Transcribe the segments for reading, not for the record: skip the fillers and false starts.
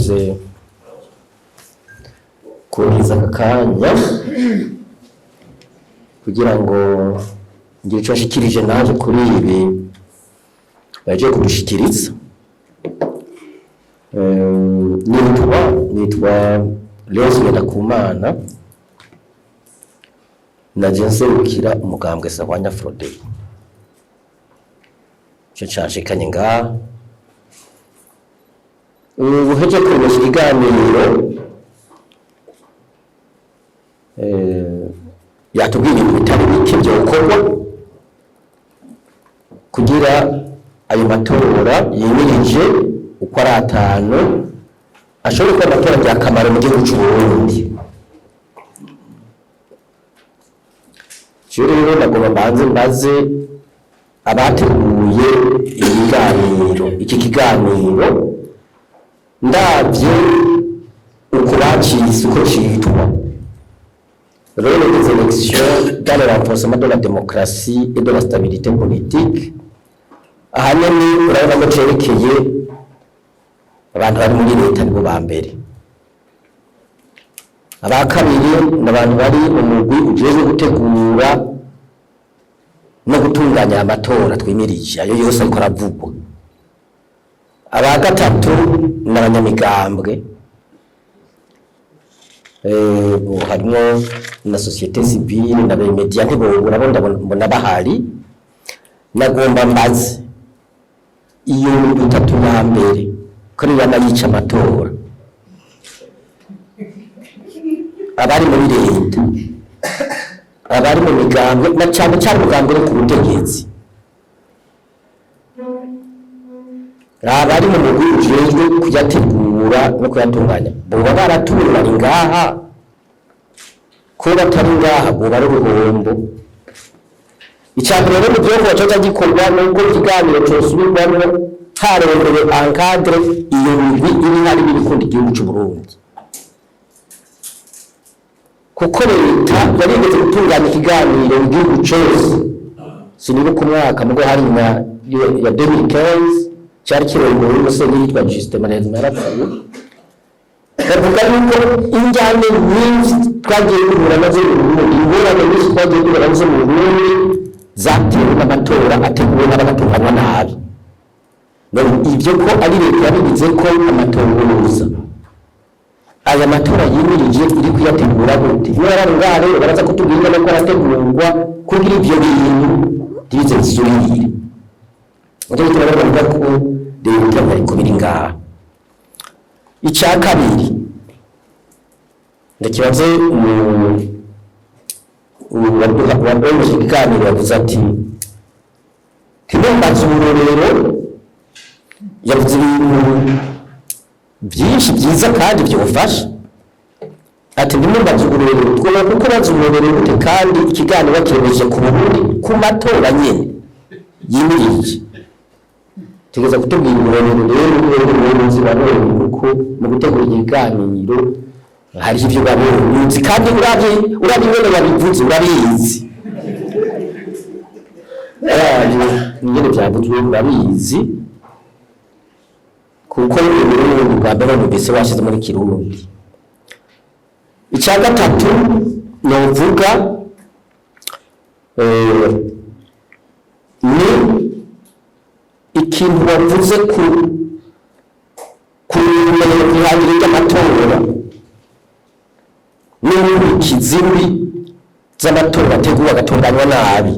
Murakoze kuntiza aka kanya kugira ngo ngire ico nshikirije naje kuri ibi baje kudushikiriza. Nitwa Leonce Ngendakumana, naje nserukira umugambwe Sahwanya Frodebu. Ico canshikanye ngaha uheje kuremesha ikiganiro, yatubwiye ibintu bitari bike vyokorwa kugira ayo matora yimirije uko ari atanu ashobore kuba amatora ngirakamaro mu gihugu c'Uburundi. Jewe rero nagomba mbanze mbaze abateguye ibiganiro, iki kiganiro ndavye uko bacise, uko citwa "Rôle des élections dans le renforcement de la démocratie et de la stabilité politique", ahanini urabona ko cerekeye abantu bari muri leta, nibo ba mbere. Aba kabiri ni abantu bari mu mugwi ujejwe gutegura no gutunganya aya matora twimirije, ayo yose ariko aravugwa. Aba gatatu ni abanyamigambwe, bo harimwo na société civile na ba médias, ntibobura bo, ndabona bahari. Nagomba mbaze iyo migwi itatu ya mbere ko ariyo yama yica amatora, abari muri leta, abari mu migambwe, na cane cane umugambwe uri ku butegetsi, abari mu mugwi ujejwe kuyategura no kuyatunganya, boba baratumiwe bari ngaha? Ko batari ngaha boba ari uruhombo. Ica mbere rero mu gihugu coca gikorwa nuko ikiganiro cosubirwamwo, harondewe encadre iyo migwi iri hari n'ibikunda igihugu c'Uburundi, kuko leta yarigeze gutunganya ikiganiro mu gihugu cose, sinibuka umwaka, mugo hari nyuma ya 2015, cyari kirongowe n'umusenyeri yitwa Justin Manezima, yarapfuye. Bavuga yuko injyane nyinshi twagiye duhura nazo mu Burundi, ingorane nyinshi twagiye duhura nazo mu Burundi, zatewe n'amatora ateguwe n'abagatunganywa nabi. None ibyo ko ari leta yabigize ko amatohoza, aya matora yimirije iri kuyategura gute? Iyo bari ngaha rero baraza kutubwira ingene ko arategurwa kugira ivyo bintu ntibize bisubire. Nico gituma rero bavuga ko leta yariko biri ngaha. Ica kabiri ndakibaze waduha ikiganiro, yavuze ati "Ntimumbaze uburorero", yavuze ibintu byinshi byiza kandi byofasha, ati "Ntimumbaze uburorero". Twobora kuko baza uburorero gute kandi ikiganiro bakiremeje ku Burundi, ku matora nyene yimirije? Tugeza kutubwira uburorero rero rero ubuyobozi babonye, kuko mu gutegura ikiganiro hariho ivyo babonye uzi, kandi uravye ingene babivuze urabizi, uravye ingene vyavuzwe urabizi, kuko Uburundi bwa mbere numvise washize muri Kirundi. Icya gatatu novuga ni ikintu wavuze ku ihangiro ry'amatora n'inkurikizi mbi z'amatora ateguwe agatunganywa nabi.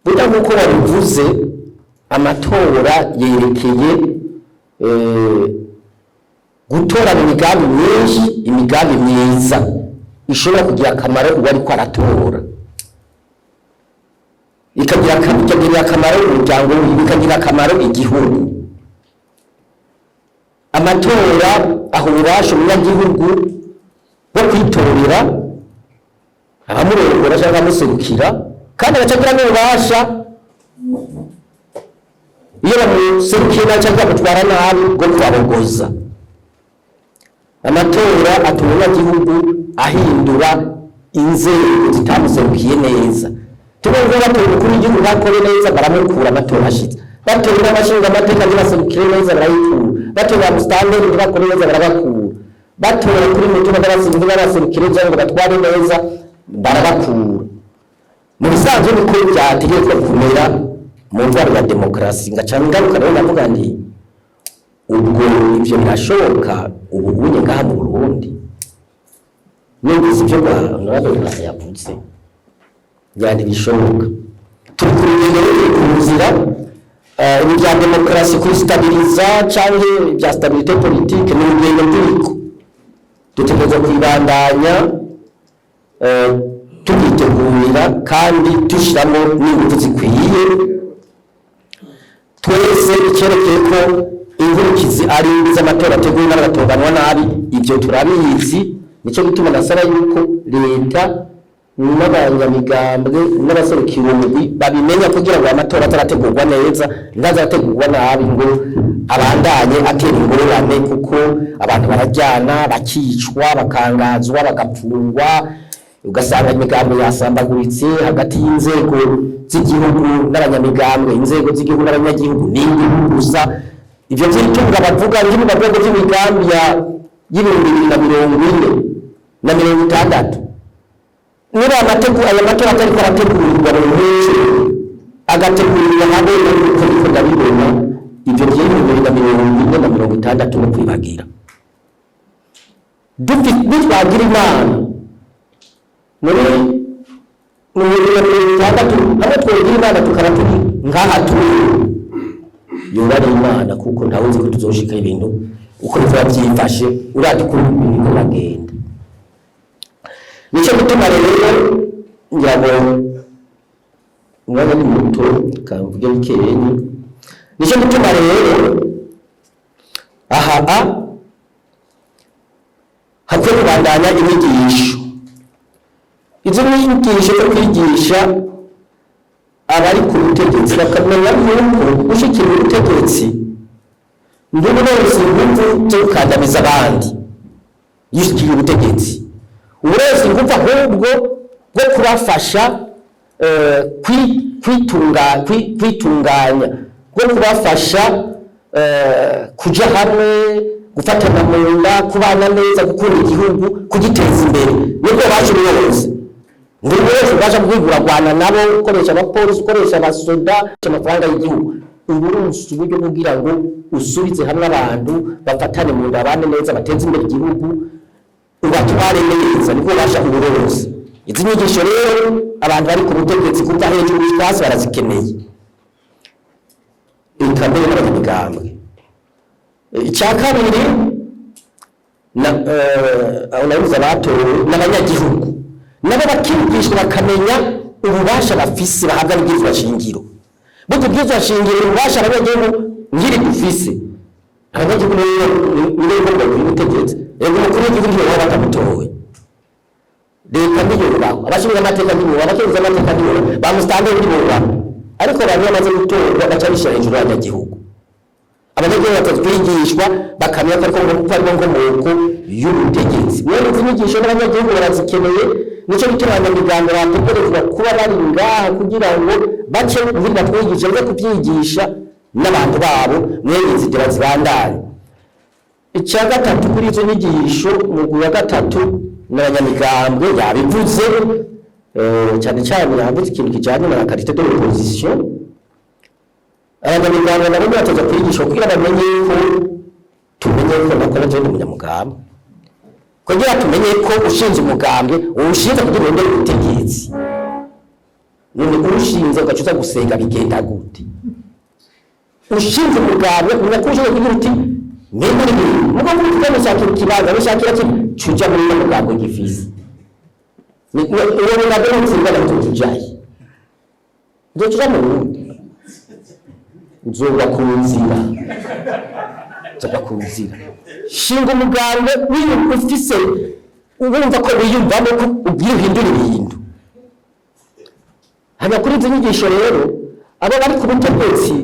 Burya nk'uko babivuze, amatora yerekeye gutorana imigambi myinshi, imigambi myiza ishobora kugira akamaro uwo ariko aratora, ikagirira akamaro umuryango wiwe, ikagira akamaro igihugu. Amatora aha ububasha umunyagihugu bwo kwitorera abamurongora cyangwa abamuserukira, kandi agaca n'ububasha iyo bamuserukiye nabi cyangwa bamutwara nabi bwo kubabogoza. Amatora atuma umunyagihugu ahindura inzego zitamuserukiye neza. Tubumva batoye umukuru w'igihugu ntakore neza, baramukura amatora ashitse. Batoye n'abashinga amateka ntibaserukire neza, barayikura. Batora ba musitanteri ntibakore neza, barabakura. Batora kuri mutumba ntibabaserukire ngo batware neza, barabakura. Mu bisanzwe niko byategerezwa kumera mu ntwaro ya demokarasi. Ngaca ngaruka rero ndavuga nti: ubwo ivyo birashoboka ubu unye ngaha mu Burundi? Numvise ivyo honorable Rwasa yavuze, ngira ntibishoboka. Turi ku rugendo, ruri ku nzira. Ibi bya demokarasi, kuri-stabiliser canke ibya stabilité politique, ni urugendo turiko, dutegerezwa kwibandanya tukitegurira kandi dushyiramo n'ingufu zikwiye twese. Icyerekeye ko inkurikizi ari mbi z'amatora ateguwe n'abagatunganywa nabi, ibyo turabizi. Nicyo gituma nasaba yuko leta n'abanyamigambwe n'abaserukira umugwi babimenya, kugira ngo amatora atarategurwa neza ntazarategurwa nabi ngo abandanye atera ingorane, kuko abantu barajyana, bakicwa, bakangazwa, bagapfungwa, ugasanga imigambo yasambaguritse hagati y'inzego z'igihugu n'abanyamigambwe, inzego z'igihugu n'abanyagihugu n'igihugu gusa. Ivyo vy'itunga bavuga biri mu rwego vy'imigambi ya y'2040 na 60, niba aya matora atariko arategurirwa mu muco, agategurirwa hamwe n'uko niko ndabibona, ivyo vy'2040 na 60 no kwibagira. Nitwagira Imana muri mu 2060, hamwe twogira Imana tukaba turi ngaha turi, yoba ari Imana, kuko ntawe uzi ko tuzoshika ibintu uko bizoba vyifashe. Uravye ukuntu ibintu biriko biragenda, nico gituma rero ngira ngo umwanya ni muto, kamvuge bikeyenyi. Nico gituma rero aha hakwiye kubandanya inyigisho, izo nyigisho zo kwigisha abari ku butegetsi, bakamenya yuko gushikira ubutegetsi ntuburonse ingufu zo gukandamiza abandi. Iyo ushikiye ubutegetsi, uburonse ingufu ahubwo bwo kubafasha kwitunganya, bwo kubafasha kuja hamwe, gufatana mu nda, kubana neza, gukunda igihugu, kugiteza imbere. Nibwo baje ubuyobozi. Ngo wese ubasha kwigura rwana nabo, ukoresha abapolisi, ukoresha abasoda, amafaranga y'igihugu. Uburonse uburyo kugira ngo usubize hamwe abantu, bafatane mu nda, babane neza, bateze imbere igihugu, ubatware neza, nibwo ubasha uburonse. Izi nyigisho rero abantu bari ku butegetsi kuva hejuru gushika hasi barazikeneye, eka mbere n'abanyamigambwe. Icya kabiri na aho nabuze abatowe n'abanyagihugu, nabo bakigishwa, bakamenya ububasha bafise bahabwa n'ibwirizwa shingiro. Burya ibwirizwa shingiro, ububasha abanyagihugu nkiri dufise, abanyagihugu nibo bagomba ubutegetsi. Rero umukuru w'igihugu niwe baba batamutowe, leta ntiyubahwa, abashinzwe amateka ntibubahwa, abakenguza amateka ntibubahwa, ba musitanteri ntibubahwa. Ariko abantu bamaze gutorwa baca bishyira hejuru y'abanyagihugu. Abanyagihugu batakwigishwa, bakamenya ko ariko ko aribo nkomoko y'ubutegetsi. Mwene izi nyigisho n'abanyagihugu barazikeneye. Nico gituma abanyamigambwe bategerezwa kuba bari ngaha, kugira ngo bace kugira batwigishe, baze kubyigisha n'abantu babo. Mwene izi débats zibandanye. Icya gatatu kuri izo nyigisho, umugwi wa gatatu n'abanyamigambwe, yabivuze cyane cyane, yavuze ikintu kijyanye na qualité de l'opposition. Abanyamigambwe nabo batoza kwigisha kugira bamenye ko, tumenye ko nakora je ndi umunyamugambwe, kugira tumenye ko ushinze umugambwe uwushinze kugira urondere ubutegetsi. None urushinze ugaca uza gusenga, bigenda gute? Ushinze umugambwe, umenya ko ushinze kugira uti nimba uri mugo muri mushakira ikibanza, mushakira ki, cuja muri uwo mugambwe gifise. Uwo mugambwe nutsinda, tujaye, nzocuja mu wundi, nzogwa ku nzira, nzogwa ku nzira. Shinga umugambwe ufise, wumva ko wiyumvamo ko ugira uhindura ibintu. Hanyuma kuri izi nyigisho rero, abo bari ku butegetsi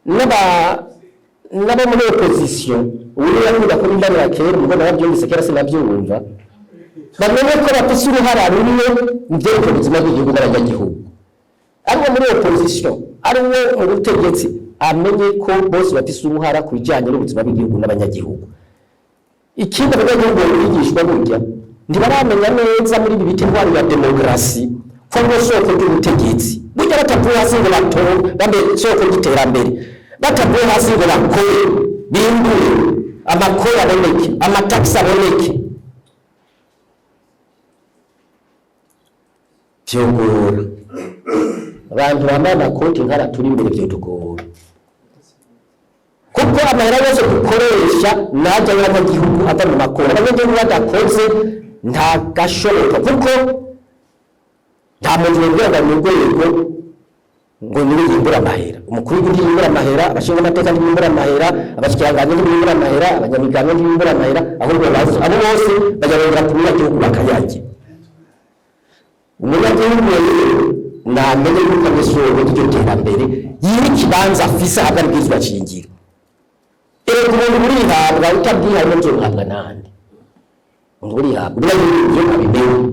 n'abo muri opposition, ubu yakunda kubimbarira kera, umugabo narabyumvise kera sinabyumva, bamenye ko bafise uruhara rumwe mu byerekeye ubuzima bw'igihugu n'abanyagihugu. Ari uwo muri opposition, ari uwo mu butegetsi. Amenye ko bose bafise uruhara ku bijyanye n'ubuzima bw'igihugu n'abanyagihugu. Ikindi abanyagihugu bigishwa, burya ntibaramenya neza muri ibi bita intwaro ya demokarasi, ko ngo soko ry'ubutegetsi burya batavuye hasi ngo batore, bambe soko ry'iterambere, batavuye hasi ngo bakore, bimbure, amakoro aboneke, amatagisi aboneke, vyogora. Abantu bambaye amakoti nkara turi imbere, vyotugora, kuko amahera yose dukoresha najya y'abanyagihugu ava mu makoro. Abanyagihugu badakoze nta gashoboka, kuko nta muntu wibwira ngo ni urwego ngo niwe yimbura amahera. Umukuru w'igihugu ntiyimbura amahera, abashinga amateka ntibimbura amahera, abashikiranganji ntibimbura amahera, abanyamigambwe ntibimbura amahera. Ahubwo abo bose bayarondera ku munyagihugu bakayarya. Umunyagihugu rero namenye yuko ari isoko ry'iryo terambere, yiha ikibanza afise ahabwa n'ibwirizwa shingiro. Erega umuntu burihabwa, utabwihaye ntuzobuhabwa nande? Umuntu burihabwa, umunyagihugu iyo abimenye.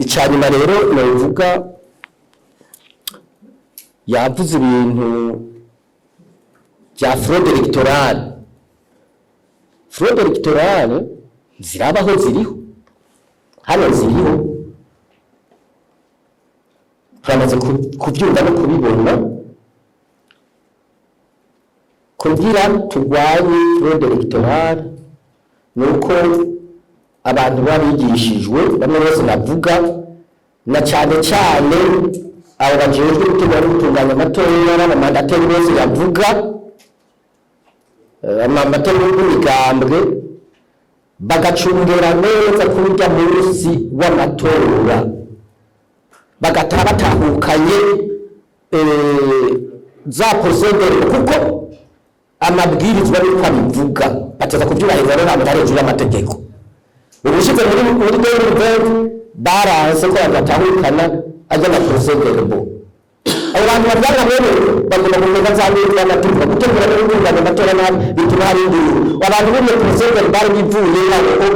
Icya nyuma rero novuga, yavuze ibintu bya fraude électorale. Fraude électorale zirabaho, ziriho hano, ziriho, turamaze kubyumva no kubibona. Kugira turwanye fraude électorale ni uko abantu babigishijwe, bamwe bose navuga, na cyane cyane abo bajejwe gutegura no gutunganya amatora n'aba mandataires bose yavuga, aba mandataires b'imigambwe, bagacungera neza kuri urya munsi w'amatora, bagataha batahukanye za procédures, kuko amabwirizwa niko abivuga, bateza kubyubahiriza. Rero ntabwo ari hejuru y'amategeko. Ubushize muri 2020 baranse ko abantu batahukana ajya na procès-verbaux. Abo bantu babyanga rero bagomba kumenya za neza amategeko. Gutegura no gutunganya amatora nabi bituma hari induru. Abantu buriye procès-verbal bivuye aho,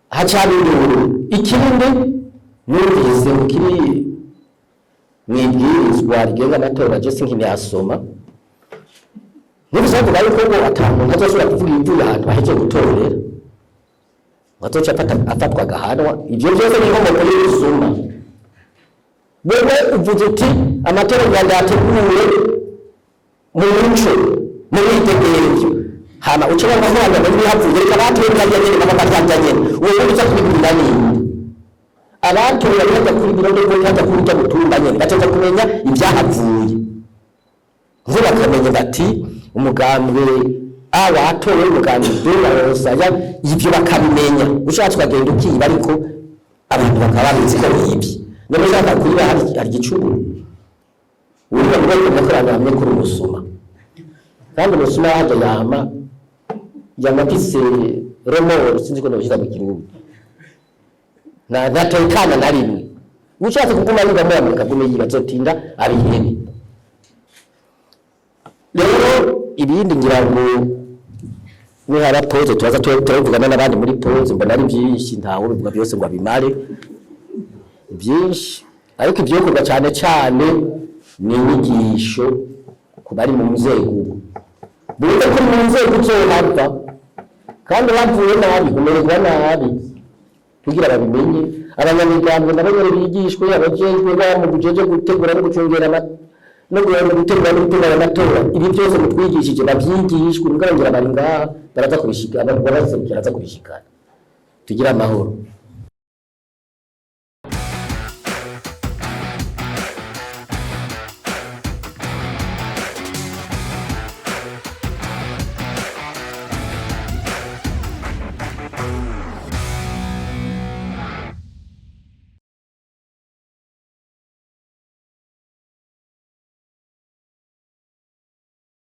hacaba induru. Ikindi numvise ngo kiri mu ibwirizwa rigenga amatora, je sinkimyasoma, numvise bavuga yuko ngo ata muntu azosubira kuvuga ibivuye ahantu bahejeje gutorera, ngo azoca afatwa agahanwa. Ivyo vyose ni inkomoko y'ubusuma. Wewe uvuze uti amatora u Rwanda yateguwe mu muco, mu mwidegemvyo, hama uca wumva ko abantu bari bihavuye. Reka batoye karya nyene, baba baryarya nyene. Uwo uza kubibwira ninde? Abatoye bajya kuri bureau de vote, bajya kuri urya mutumba nyene, bategerezwa kumenya ibyahavuye, nko bakamenya bati umugambwe A watowe, umugambwe B warosaya. Ivyo bakabimenya. Ushatse ukagenda ukiba, ariko abantu bakaba babizi ko bibye. Niba ushaka kuyiba, hari igicuro uriba muri ko abantu bamenye kuri umusuma. Kandi umusuma haja yama afise remords, sinzi ko nobishira mu Kirundi, na ntatekana na rimwe. Ushatse kuguma yiba muri Amerika, agume yiba, azotinda abihebe. Rero ibindi ngira ngo nihaba pause turaza turabivugana n'abandi muri pause. Mbona ari byinshi, ntawe ubivuga byose ngo abimare, byinshi. Ariko ibyokorwa cyane cyane ni inyigisho ku bari mu nzego ubu, bumve ko mu nzego uzohava kandi bavuye nabi umererwa nabi, kugira babimenye. Abanyamigambwe nabo nyene bigishwe, abajejwe ba mu bujeje gutegura no gucungera no gutegura no gutunganya amatora. Ibi byose mutwigishije bavyigishwe. Mugabo ngira bari ngaha, baraza kubishika, baraza kubishikana. Tugire amahoro.